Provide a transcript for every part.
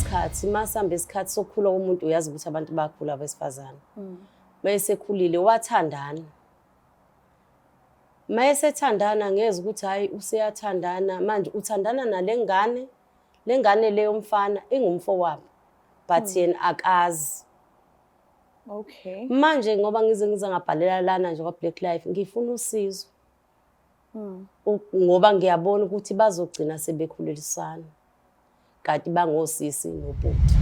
isikhathi, masihamba isikhathi sokukhula komuntu, uyazi ukuthi abantu bayakhula abesifazane. Mayesekhulile wathandana. Mayesethandana ngezwa ukuthi hhayi useyathandana manje, uthandana nale ngane, le ngane le yomfana ingumfowabo but yena akazi. Okay. Manje ngoba ngize ngize ngabhalela lana nje kwa-Black Life, ngifuna usizo. Ngoba ngiyabona ukuthi bazogcina sebekhulelisana kanti bangosisi nobhuti.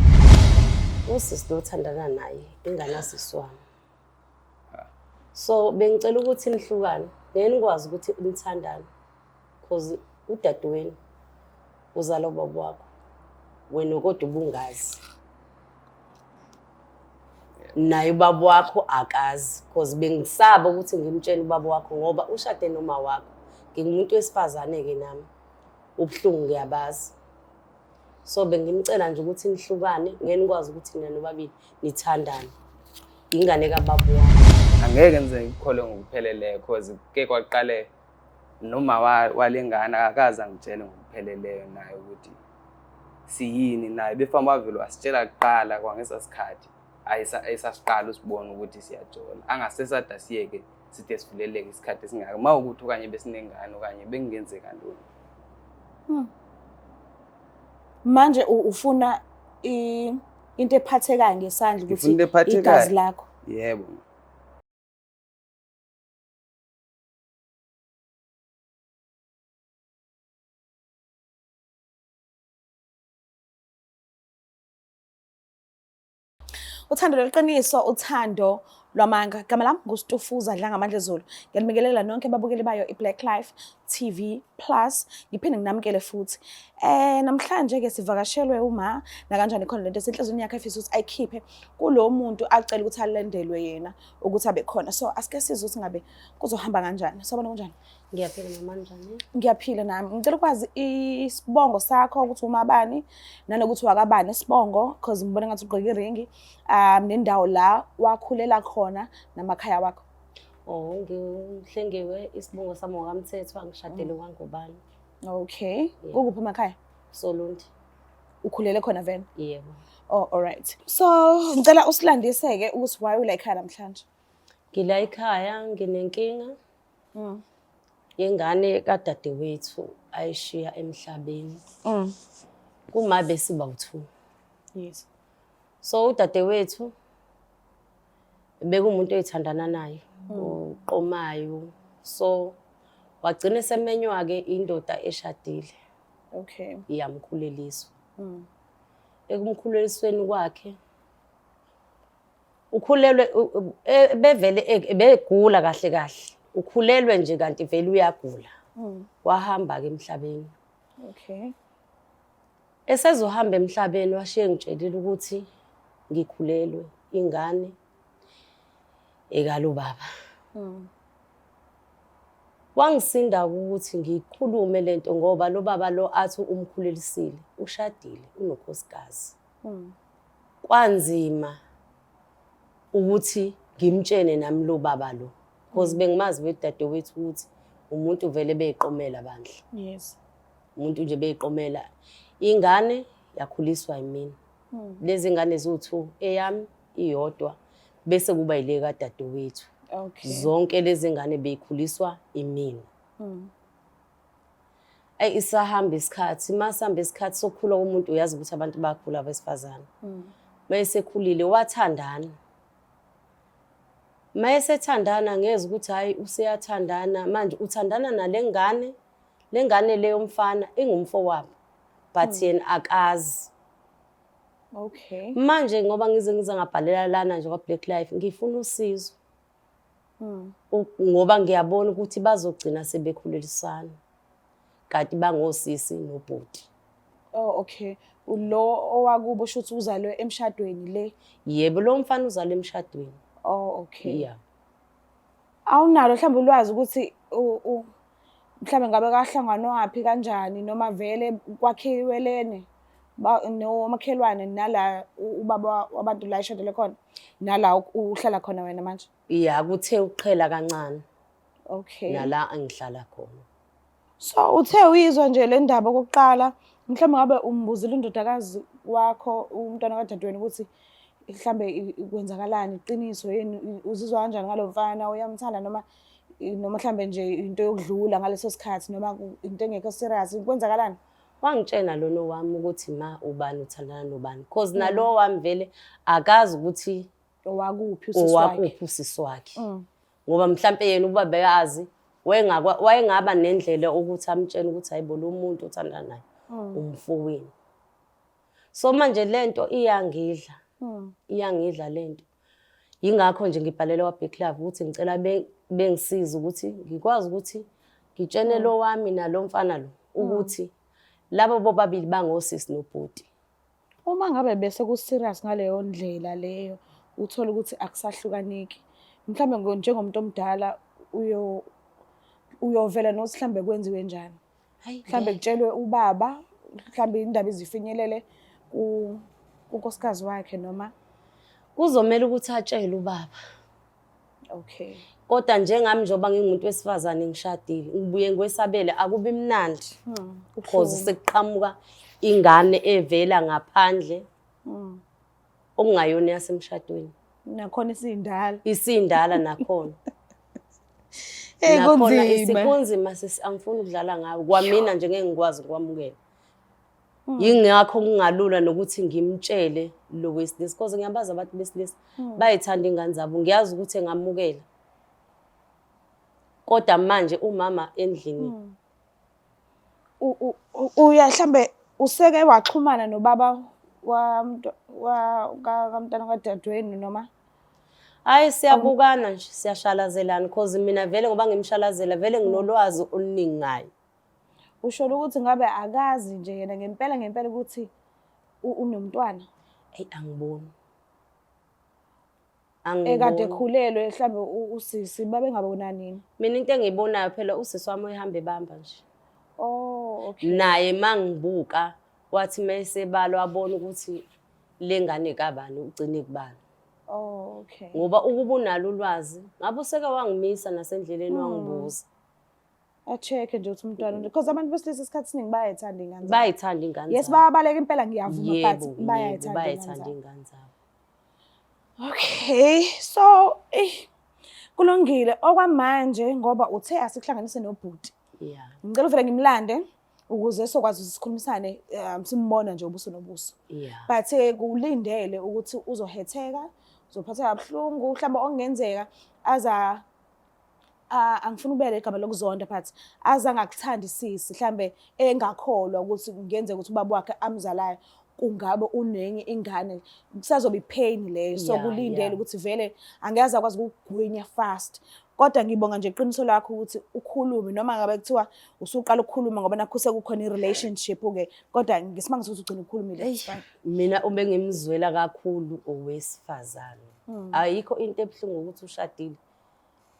Usisi lo othandana naye ingane asisi wami. So bengicela ukuthi nihlukane, ngeke nikwazi ukuthi nithandane cause udadewenu uzala ubaba wakho, wena kodwa ubungazi. Naye ubaba wakho akazi cause bengisaba ukuthi ngimtshele ubaba wakho ngoba ushade noma wakho. Ngingumuntu wesifazane-ke nami, ubuhlungu ngiyabazi. So bengimcela nje ukuthi nihlukane, ngeke nikwazi ukuthi nina nobabili nithandane. Ingane kababa wakho. Angeke ngize ngikukholwe ngokupheleleyo cause kuke kwaqale noma walengane akakaze angitshele ngokupheleleyo naye ukuthi siyini naye, befama wavele wasitshela kuqala kwangesa sikhathi ayisasiqala usibona ukuthi siyajola, angasesada siyeke side sivuleleke isikhathi esingaka, uma ukuthi okanye besinengane okanye bekungenzeka ntoni. Manje ufuna into ephathekayo ngesandla ukuthi Ngifuna into ephathekayo. igazi lakho. Yebo. Uthando lweqiniso, uthando lwamanga. Gama lami nguStufuza Dlangamandla Zulu. Ngiyanibingelela nonke ababukeli bayo iBlack Life TV Plus. Ngiphinde nginamukele futhi. Namhlanje ke sivakashelwe uma nakanjani khona lento esenhlizweni yakhe efisa ukuthi ayikhiphe kulo muntu acela ukuthi alendelwe yena ukuthi abe khona. So asike sizwe ukuthi ngabe kuzohamba kanjani. Sabona kunjani? Ngiyaphila mama, njani? Ngiyaphila nami. Ngicela ukwazi isibongo sakho ukuthi umabani nanokuthi wakabani isibongo because ngibona ngathi ugqoke iringi nendawo la wakhulela khona namakhaya wakho. Oh, ngiwuHlengiwe, isibongo sami ngowakaMthethwa, ngishadele kwaNgubane. Okay. Yeah. Kukuphi emakhaya? Solundi. Ukhulele khona vele? Yebo. Oh, all right. So, ngicela usilandise-ke ukuthi why ula ekhaya namhlanje. Ngila ekhaya nginenkinga yengane kadadewethu ayishiya emhlabeni. Kuma besiba u-2. Yes. So udadewethu bekuwumuntu oyithandana naye, uqomayo. So wagcina esemenywa-ke indoda eshadile. Okay. Iyamkhuleliswa. Ekumkhulelisweni kwakhe ukhulelwe, bevele begula kahle kahle, ukhulelwe nje kanti vele uyagula. Wahamba-ke emhlabeni. Okay. Esezohamba emhlabeni washiye ngitshelile ukuthi ngikhulelwe ingane ekalo baba. Wangisinda ukuthi ngikhulume lento ngoba lo baba lo athi umkhulelisile, ushadile, unokhosikazi. Kwanzima ukuthi ngimtshene nami lo baba lo because bengimazi wedadewethu ukuthi umuntu vele beyiqomela bandla. Yes. Umuntu nje beyiqomela. Ingane yakhuliswa yimina. Lezi ngane ziwu-2, eyami iyodwa bese kuba yile kadadewethu. Okay. Zonke lezi ngane beyikhuliswa imina. Ayi isahamba isikhathi, masihamba isikhathi sokukhula komuntu, uyazi ukuthi abantu bayakhula abesifazane. Mayesekhulile wathandana. Mayesethandana ngezwa ukuthi hhayi useyathandana manje, uthandana nale ngane, le ngane le yomfana ingumfowabo but yena akazi. Okay. Manje ngoba ngize ngize ngabhalela lana nje kwa-Black Life, ngifuna usizo. Ngoba ngiyabona ukuthi bazogcina sebekhulelisana kanti bangosisi nobhuti. Oh, okay. Lo owakubo shuthi uzalwe emshadweni le? Yebo, lo mfana uzalwe emshadweni. Oh, okay. Yeah. Awunalo mhlawumbe ulwazi ukuthi mhlawumbe ngabe kahlanganwaphi kanjani noma vele kwakhiwelene nomakhelwane nala ubaba wabantu la eshadele khona nala uhlala khona wena manje? Ya, kuthe ukuqhela kancane. Okay. Nala engihlala khona. So uthe uyizwa nje le ndaba okokuqala, mhlawumbe ngabe umbuzile indodakazi wakho umntwana kadadewenu ukuthi mhlambe kwenzakalani, iqiniso yini, uzizwa kanjani ngalo mfana, uyamthanda noma noma mhlambe nje into yokudlula ngaleso sikhathi noma into engekho serious, kwenzakalani? Wangitshena lona wami ukuthi ma ubani uthandana nobani, cause nalo wami vele akazi ukuthi owakuphi usisi wakhe, owakuphi usisi wakhe. Ngoba mhlampe yena ukuba bekazi wayengaba nendlela ukuthi amtshene ukuthi hayibo lo muntu othandana naye umfowenu. So manje lento iyangidla, iyangidla lento. Yingakho nje ngibhalele kwa-Big Love ukuthi ngicela bengisize ukuthi ngikwazi ukuthi ngitshene lo wami nalo mfana lo ukuthi labo bobabili bangosisi nobhuti. Uma ngabe bese ku-serious ngaleyo ndlela leyo, uthole ukuthi akusahlukaneki, mhlawumbe njengomuntu omdala uyovela nokuthi mhlawumbe kwenziwe njani. Mhlawumbe kutshelwe ubaba, mhlawumbe indaba izifinyelele kunkosikazi wakhe noma kuzomela ukuthi atshele ubaba. Okay. Kodwa njengami njengoba ngingumuntu wesifazane ngishadile, ngibuye ngikwesabele akubi mnandi. Because sekuqhamuka ingane evela ngaphandle okungayona yasemshadweni. Nakhona isindala. Isindala nakhona. Hey, Nakhona kunzima. isikunzima sisi, angifuni ukudlala ngawe. Kwamina nje ngeke ngikwazi ukwamukela. Yingakho kungalula nokuthi ngimtshele lo wesilisa, because ngiyabazi abantu besilisa bayithanda ingane zabo, ngiyazi ukuthi engamukela. Kodwa manje umama endlini Uya mhlambe useke waxhumana nobaba kamntana kadadewenu noma? Hayi, siyabukana nje, siyashalazelana, because mina vele ngoba ngimshalazela vele nginolwazi oluningi ngaye. Usho ukuthi ngabe akazi nje yena ngempela ngempela ukuthi unomntwana? Eyi, angiboni. Ekade Angiboni. ekhulelwe mhlambe usisi babengabonani yini? Mina into engiyibonayo phela usisi wami uyahamba ebamba nje. Oh, okay. Naye mangibuka wathi mayesebalwa wabona ukuthi le ngane kabani ugcine kubani. Oh, okay. Ngoba ukuba unalo ulwazi ngabe useke wangimisa nasendleleni wangibuza. A-check nje ukuthi umntwana, because abantu besilisa isikhathi esiningi bayayithanda iy'ngane zabo. Bayayithanda iy'ngane Yes, zabo. bayabaleka impela ngiyavuma, but Yebo, yebo, bayayithanda iy'ngane bayayithanda zabo. iy'ngane zabo. Okay, so kulungile okwamanje ngoba uthe asikuhlanganise nobhuti. Yeah. Ngicela uvele ngimlande ukuze sokwazi ukuthi sikhulumisane, simbona nje ubuso nobuso. Yeah. But kulindele ukuthi uzohetheka, uzophatheka kabuhlungu, mhlawumbe okungenzeka aza angifuni ukubeka igama lokuzonda, but aze angakuthandisisi, mhlambe engakholwa ukuthi kungenzeka ukuthi ubaba wakhe amzalayo kungabe unenye ingane, kusazoba ipain leyo. So kulindele ukuthi vele angeke akwazi ukugwinya fast. Kodwa ngibonga nje iqiniso lakho ukuthi ukhulume, noma ngabe kuthiwa usuqala ukukhuluma ngoba nakho sekukhona i-relationship-ke, kodwa ngesimanga sokuthi ugcine ukhulumile. It's fine. Mina ube ngimzwela kakhulu owesifazane. Ayikho into ebuhlungu ukuthi ushadile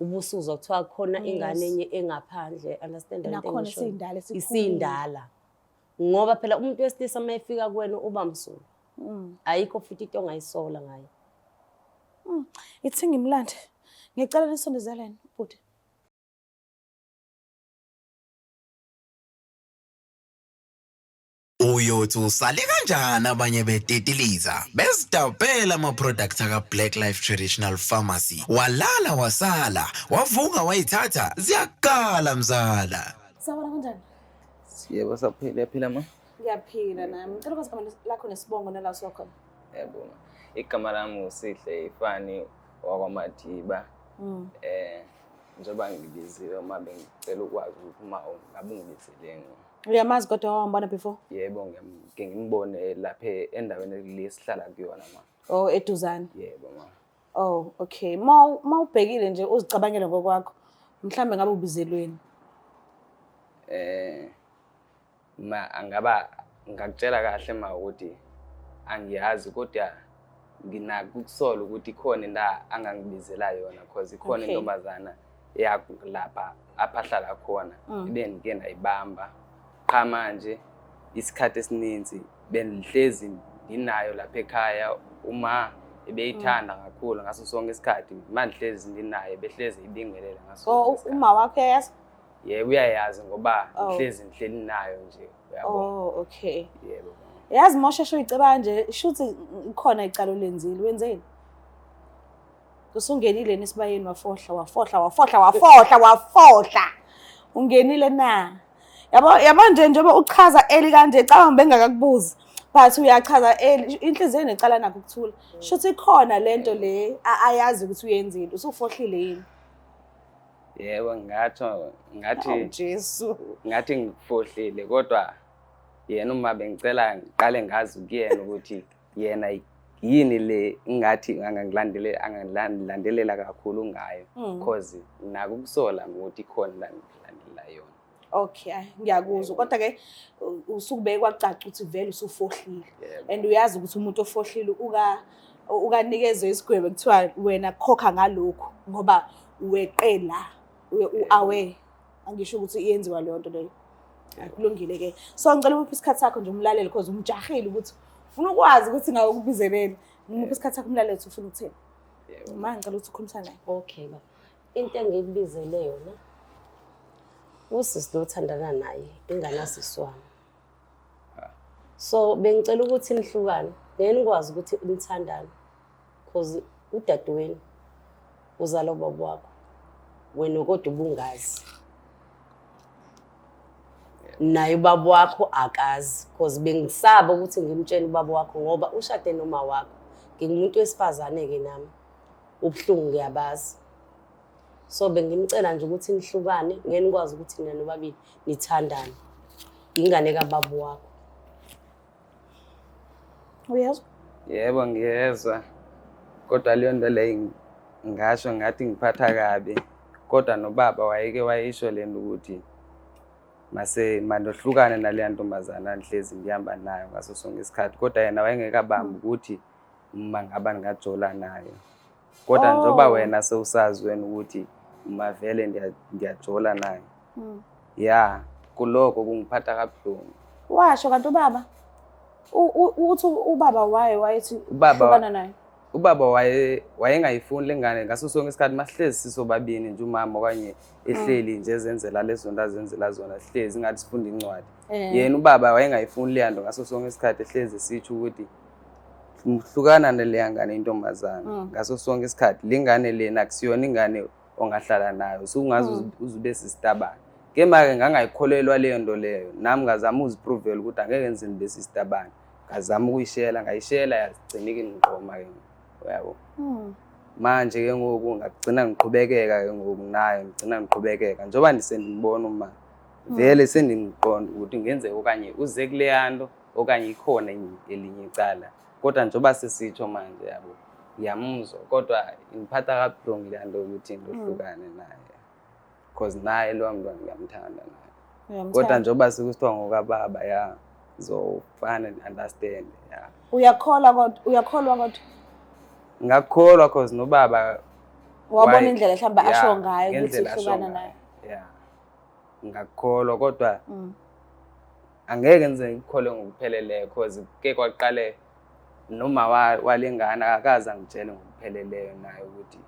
ubusuzwa kuthiwa khona ingane enye engaphandle, understand lento Nakhona engishoyo? isindala, esikhulile. Isindala. Ngoba phela umuntu wesilisa uma efika kuwena uba msulwa. Ayikho futhi into ongayisola ngayo. Ithi ngimlande. Ngicela nisondezelene bhuti. Uyothi usale kanjani abanye betetiliza bezidabhela ama-products aka-Black Life Traditional Pharmacy, walala wasala wavuka wayithatha ziyakala mzala. Sawubona, kunjani? Yebo, saphila, yaphila ma. Ngiyaphila nami. Ngicela ukwazi igama lakho nesibongo nala usuka khona. Yebo. Igama lami uSihle Ifani wakwaMadiba. Njengoba ngibiziwe uma bengicela ukwazi ukuthi uma ngabe ungibizeleni. Uyamazi kodwa wambona before? Yebo, ngike ngimbone lapha endaweni le sihlala kuyona ma. Oh, eduzane. Yebo ma. Oh, okay. Ma ubhekile nje uzicabangele ngokwakho, mhlambe ngabe ubizelweni. Ma angaba ngakutshela kahle ma ukuthi angiyazi, kodwa nginako ukusola ukuthi ikhona into angangibizela yona, cause ikhona intombazana eyakulapha apha ahlala khona ebengike ndayibamba. Qha manje isikhathi esininzi bendihlezi ndinayo lapha ekhaya, uma ebeyithanda kakhulu ngaso sonke isikhathi, mandihlezi ndinayo behlezi ibingelela ngaso Oh, sonke isikhathi. Uma wakho uyayazi? Yebo, uyayazi ngoba Oh. ngihlezi ngihleli nayo nje, uyabo. Oh, okay. Yebo. Yazi mosheshe uyiceba kanje, shuthi khona icala olenzile. Wenzeni? Usungenile nesibayeni wafohla, wafohla, wafohla, wafohla, wafohla. Ungenile na? Yabo yabo nje njengoba uchaza eli kanje cabanga bengakakubuzi. But uyachaza eli inhliziyo inecala nakho ukuthula. Shuthi ikhona lento le ayazi ukuthi uyenzile. Usufohlile yini? Yebo, ngingatsho ngathi Awu Jesu. Ngathi ngifohlile, kodwa yena uma bengicela ngiqale ngazi kuyena ukuthi yena yini le ngathi angangilandelela kakhulu ngayo, cause nako ukusola ukuthi ikhona la ngilandela yona. Okay, ngiyakuzwa. Kodwa ke usukubeke kwacaca ukuthi vele usufohlile. And uyazi ukuthi umuntu ofohlile ukanikezwe isigwebo kuthiwa wena khokha ngalokhu ngoba weqe la, u-aware. Angisho ukuthi iyenziwa leyo nto leyo. Kulungile ke. So ngicela umuphe isikhathi sakho nje umlalele, because umjahile ukuthi ufuna ukwazi ukuthi ngabe ukubizeleni. Ngimuphe isikhathi sakho umlalele ukuthi ufuna ukuthini. Ma ngicela ukuthi ukhulumisane naye. Okay baba. Into engikubizele yona, usisi lo othandana naye ingane asisi wami. So bengicela ukuthi nihlukane, ngeke nikwazi ukuthi nithandane because udadewenu uzala ubaba wakho, wena kodwa ubungazi. Naye ubaba wakho akazi, because bengisaba ukuthi ngimtshele ubaba wakho ngoba ushade noma wakho. Ngingumuntu wesifazane-ke nami, ubuhlungu ngiyabazi. So bengimcela nje ukuthi nihlukane, ngeke nikwazi ukuthi nina nobabili nithandane. Ingane kababa wakho. Uyezwa? Yebo, ngiyezwa. Kodwa leyo nto leyo ngasho ngathi ngiphatha kabi. Kodwa nobaba wayeke wayisho le nto ukuthi mase mandohlukane naleya ntombazana ngihlezi ngihamba nayo ngaso sonke isikhathi. Kodwa yena wayengekabambi ukuthi uma ngaba ngingajola nayo. Kodwa njengoba wena sewusazi wena ukuthi uma vele ndiyajola nayo. Ya, kuloko kungiphatha kabuhlungu. Washo kanti ubaba uthi ubaba waye wayethi hlukana naye. Ubaba wayengayifuni lengane ngaso sonke isikhathi, masihlezi sisobabini nje umama okanye ehleli nje ezenzela lezo zinto azenzela zona, sihlezi ngathi sifunda incwadi. Yena ubaba wayengayifuni leya nto ngaso sonke isikhathi, ehlezi sitsho ukuthi hlukana naleya ngane intombazana ngaso sonke isikhathi. Le ngane lena akusiyona ingane ongahlala nayo, usungaze uzube sisitabane. Ke make ngangayikholelwa leyo nto leyo, nami ngazama ukuziprovela ukuthi angeke ngize ngibe sisitabane. Ngazama ukuyishela, ngayishela yagcina ikingiqoma ke, uyabo. Manje ke ngoku ngagcina ngiqhubekeka ke ngoku nayo, ngigcina ngiqhubekeka njengoba ndisendibona uma vele sendingiqonda ukuthi ngenzeka okanye uze kuleya nto okanye ikhona elinye icala. Kodwa njengoba sesitsho manje, yabo, ngiyamuzwa, kodwa ingiphatha kabuhlungu leya nto ukuthi ndohlukane naye, because naye lowa mntwana ngiyamthanda naye. Kodwa njengoba sekusithiwa ngokababa, ya, zofana understand, ya. Uyakholwa kodwa, uyakholwa kodwa? Ngakholwa cause nobaba wabona indlela mhlawumbe asho ngayo ukuthi uhlukana naye. Ya, ngakholwa kodwa angeke ngize ngikholwe ngokupheleleyo, cause ke kwaqale noma walengane akakaze angitshele ngokupheleleyo naye ukuthi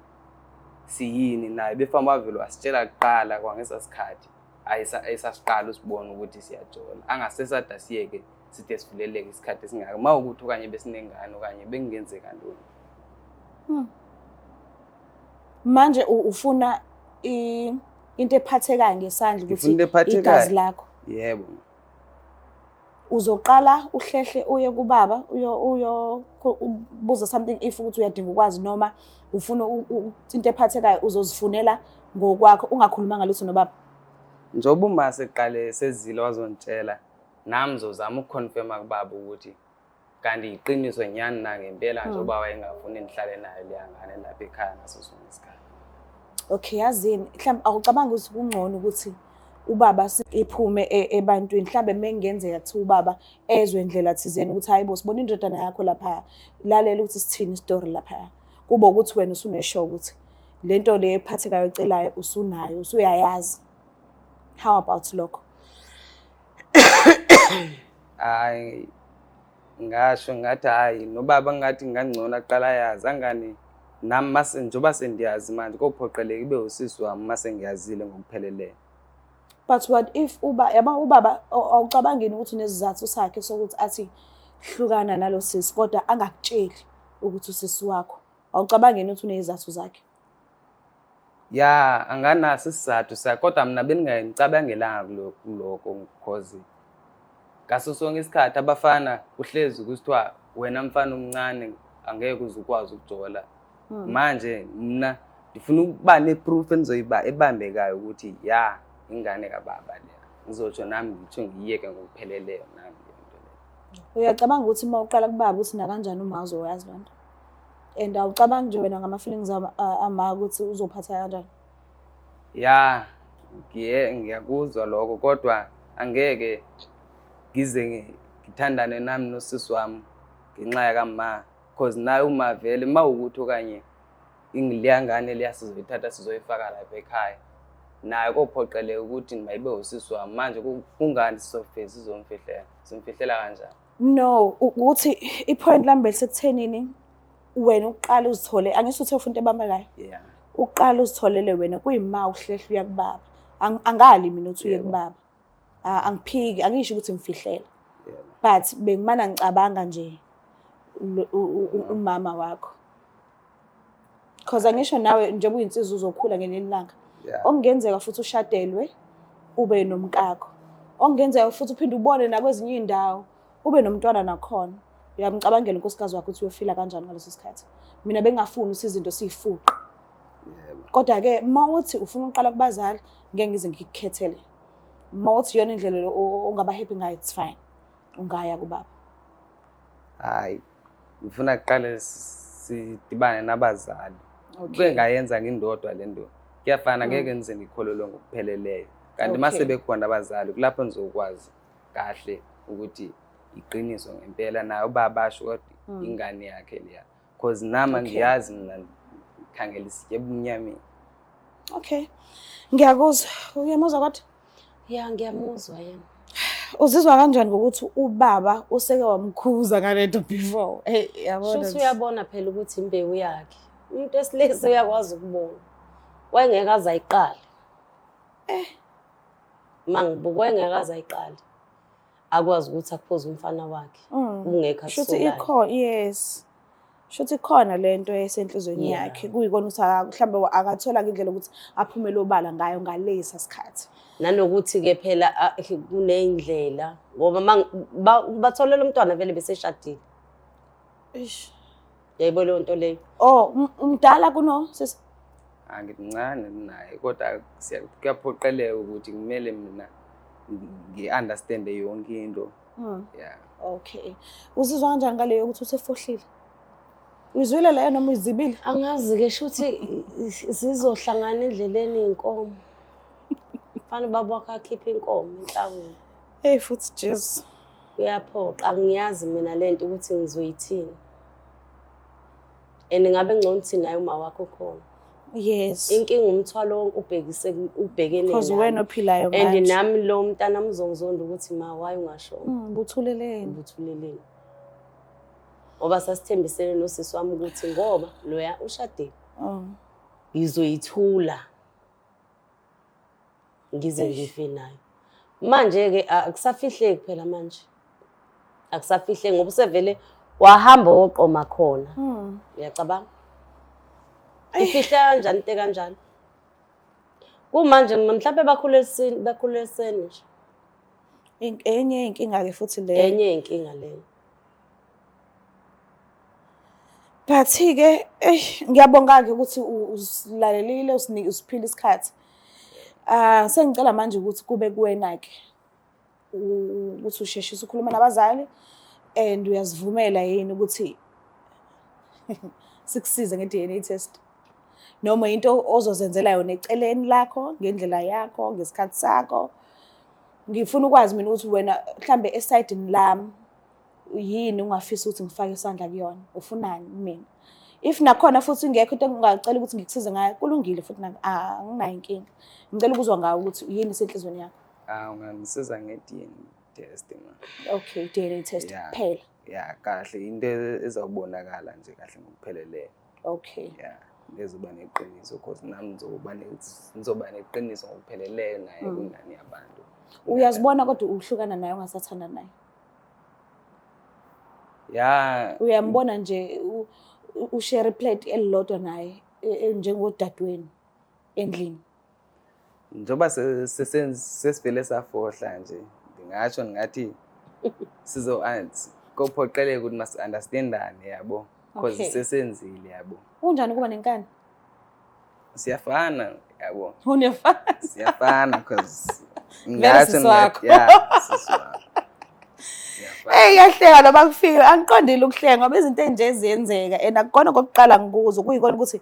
siyini naye. Befama wavele wasitshela kuqala kwangesa sikhathi ayisasiqala usibona ukuthi siyajola, angasesada siyeke side sivuleleke isikhathi esingaka uma ukuthi okanye besinengane okanye bekungenzeka ntoni. Manje ufuna into ephathekayo ngesandla ukuthi igazi lakho? Yebo. Uzoqala uhlehle uye kubaba uyobuza something if ukuthi uyadinga ukwazi, noma ufuna into ephathekayo uzozifunela ngokwakho ungakhuluma ngalutho nobaba? Njengoba uma seqale sezile wazongitshela, nami ngizozama ukuconfirma kubaba ukuthi kanti iqiniso nyani na ngempela, njengoba wayengafuni ngihlale nayo leya ngane lapha ekhaya ngaso sonke isikhathi. Okay, yazini mhlawumbe awucabangi ukuthi kungcono ukuthi ubaba iphume ebantwini, mhlawumbe mengenzeka kuthiwa ubaba ezwe indlela thizeni ukuthi hayi bo sibona indodana yakho lapha, lalela ukuthi sithini isitori lapha, kube ukuthi wena usuneshow ukuthi lento le ephathekayo ecelayo usunayo, usuyayazi. How about lokho? Hayi, ngasho ngathi hayi nobaba ngathi ngangcono aqala yazi angani nami mase njengoba sendiyazi manje kophoqeleka ibe usisi wami mase ngiyazile ngokupheleleyo. But what if uba yaba ubaba awucabangini ukuthi unesizathu sakhe sokuthi athi hlukana nalo sisi kodwa angakutsheli ukuthi usisi wakho, awucabangi yini ukuthi unezizathu zakhe? Ya, anganaso isizathu sakhe, kodwa mina bengingayicabangelanga kuloko because ngaso sonke isikhathi abafana kuhlezi kusithiwa wena mfana omncane angeke uze ukwazi ukujola. Manje mina ngifuna ukuba ne-proof enizoyiba ebambekayo ukuthi ya, ingane kababa leya. Ngizotsho nami ngitsho ngiyiyeke ngokupheleleyo nami leyo nto leyo. Uyacabanga ukuthi uma uqala kubaba uthi nakanjani uma uzoyazi loo nto? And awucabangi nje wena ngama-feelings ama ukuthi uzophatheka kanjani? Ya, ngiyakuzwa lokho, kodwa angeke ngize ngithandane nami nosisi wami ngenxa yakama, cause naye uma vele uma ukuthi okanye leya ngane leya sizoyithatha sizoyifaka lapha ekhaya, naye kophoqeleka ukuthi mayibe usisi wami. Manje kungani sizofike sizomfihlela? Simfihlela kanjani? No, ukuthi i-point lami belisekuthenini wena uqala uzithole, angisho uthe ufuna into ebambekayo. Yeah. Uqala uzitholele wena kuyima uhlehla uya kubaba. Angali mina uthi uye kubaba. Angiphiki, angisho ukuthi ngifihlela. But bengimana ngicabanga nje umama wakho. Because angisho nawe njengoba uyinsizwa uzokhula ngelinye ilanga. Okungenzeka futhi ushadelwe ube nomkakho. Okungenzeka futhi uphinde ubone nakwezinye iy'ndawo ube nomntwana nakhona. Uyamcabangela unkosikazi wakho ukuthi uyofila kanjani ngaleso sikhathi. Mina bengingafuni ukuthi izinto siyifuqe. Kodwa-ke uma uthi ufuna ukuqala kubazali, ngeke ngize ngikukhethele. Uma uthi iyona indlela ongaba happy ngayo, it's fine. Ungaya kubaba. Hayi, ngifuna kuqale sidibane nabazali. Kuke ngayenza ngindodwa le nto. Kuyafana, ngeke ngize ngikholelwe ngokupheleleyo. Kanti uma sebekhona abazali, kulapho ngizokwazi kahle ukuthi iqiniso ngempela naye ubaba asho kodwa ingane yakhe leya. Cause nami angiyazi mina, ngikhangela isitye ebumnyameni. Okay. Ngiyakuzwa. Uyamuzwa kodwa? Ya, ngiyamuzwa yena. Uzizwa kanjani ngokuthi ubaba useke wamkhuza ngalento before? Hey, yabona. Shuthi uyabona phela ukuthi imbewu yakhe. Umuntu wesilisa uyakwazi ukubona. Wayengeke aze ayiqale. Mangibuka wayengeke aze ayiqale. Akwazi ukuthi akuphuze umfana wakhe. Kungekho Shuthi akusolayo. ikho, yes. Shuthi ikhona lento esenhlizweni yakhe. Kuyikona ukuthi mhlambe akathola indlela ukuthi aphumele obala ngayo ngalesa sikhathi. Nanokuthi ke phela kuneyindlela ngoba batholela umntwana vele beseshadile. Eish. Yayibona leyo nto leyo. Oh, umdala kuno sisi? Angimncane kunaye, kodwa kuyaphoqeleka ukuthi kumele mina ngi-understande yonke into. Yeah. Okay. Uzizwa kanjani ngaleyo ukuthi usefohlile? Uyizwile leyo noma uyizibile? Angazi-ke, shuthi zizohlangana endleleni iy'nkomo. Fanele ubaba wakho akhiphe inkomo enhlawulo. Hey futhi Jesu. Kuyaphoqa, angiyazi mina lento ukuthi ngizoyithini. And ngabe ngcono ukuthi naye uma wakho khona. Yes. Inkinga umthwalo wonke ubhekene Because nami. wena ophilayo And manje. nami lo mntana uzongizonda ukuthi ma why ungashona. Buthuleleni. Buthuleleni. Ngoba sasithembisene nosisi wami ukuthi ngoba loya ushadile. Ngizoyithula. Ngize ngife nayo. Manje ke akusafihleki phela manje. Akusafihleki ngoba usevele wahamba woqoma khona. Uyacabanga? Ifihle kanjani into kanjani? Kumanje mhlawumbe bakhuleliseni nje. Enye inkinga ke futhi leyo. Enye inkinga leyo. But ke ngiyabonga ke ukuthi usilalelile, usiphile isikhathi. Sengicela manje ukuthi kube kuwena ke ukuthi usheshise ukukhuluma nabazali and uyazivumela yini ukuthi sikusize nge-DNA test. Noma into ozozenzela yona eceleni lakho, ngendlela yakho, ngesikhathi sakho. Ngifuna ukwazi mina ukuthi wena mhlambe esayidini lami yini ungafisa ukuthi ngifake isandla kuyona, ufunani mina. If nakhona futhi ingekho into engingacela ukuthi ngikusize ngayo, kulungile futhi anginayo inkinga. Ngicela ukuzwa ngawe ukuthi yini esenhlizweni yakho. Ungangisiza nge-DNA test ma. Okay, DNA test kuphela. Yeah, kahle into ezawubonakala nje kahle ngokupheleleyo. Okay. Yeah, ngizoba neqiniso because nami ngizoba neqiniso ngokupheleleyo naye kwingane yabantu. Uyazibona kodwa uhlukana naye ungasathanda naye? Ya. Uyambona nje ushare iplate elilodwa naye njengodadewenu endlini. Njengoba sesivele safohla nje, ndingatsho ndingathi sizo kophoqeleka ukuthi masi-understandane, yabo, because sesenzile, yabo. Kunjani ukuba nenkani? Siyafana, yabo. Unefana. Siyafana because Vele ngingatsho sisi ndingathi wakho. Ya, sisi wakho. Siyafana. Hey, ngiyahleka noma kufika, angiqondile ukuhleka ngoba izinto enje eziyenzeka and akukona kokuqala ngikuzo, kuyikona ukuthi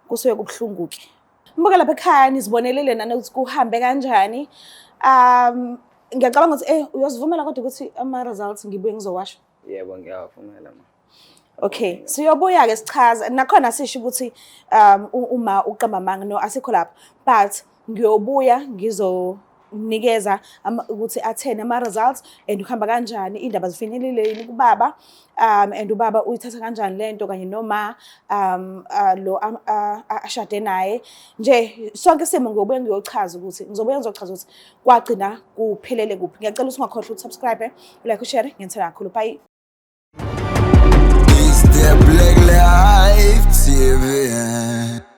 kusuke kubuhlungu-ke. Mbuka lapha ekhaya, nizibonelele nani ukuthi kuhambe kanjani. Ngiyacabanga ukuthi uyosivumela kodwa ukuthi ama-results ngibuye ngizowasho. Yebo, ngiyawavumela ma. Okay, siyobuya-ke sichaza. Nakhona sisho ukuthi uma uqamba amanga, no, asikho lapho. But ngiyobuya ngizonikeza ukuthi atheni ama-results and uhamba kanjani, iy'ndaba zifinyelele yini kubaba, and ubaba uyithatha kanjani lento kanye noma lo ashade naye. Nje sonke isimo ngiyobuya ngiyochaza ukuthi ngizobuya ngizochaza ukuthi kwagcina kuphelele kuphi. Ngiyacela ukuthi ungakhohlwa ukuthi-subscribe, like, ushare, ngiyenzela kakhulu. Bye. It's the Black Life TV.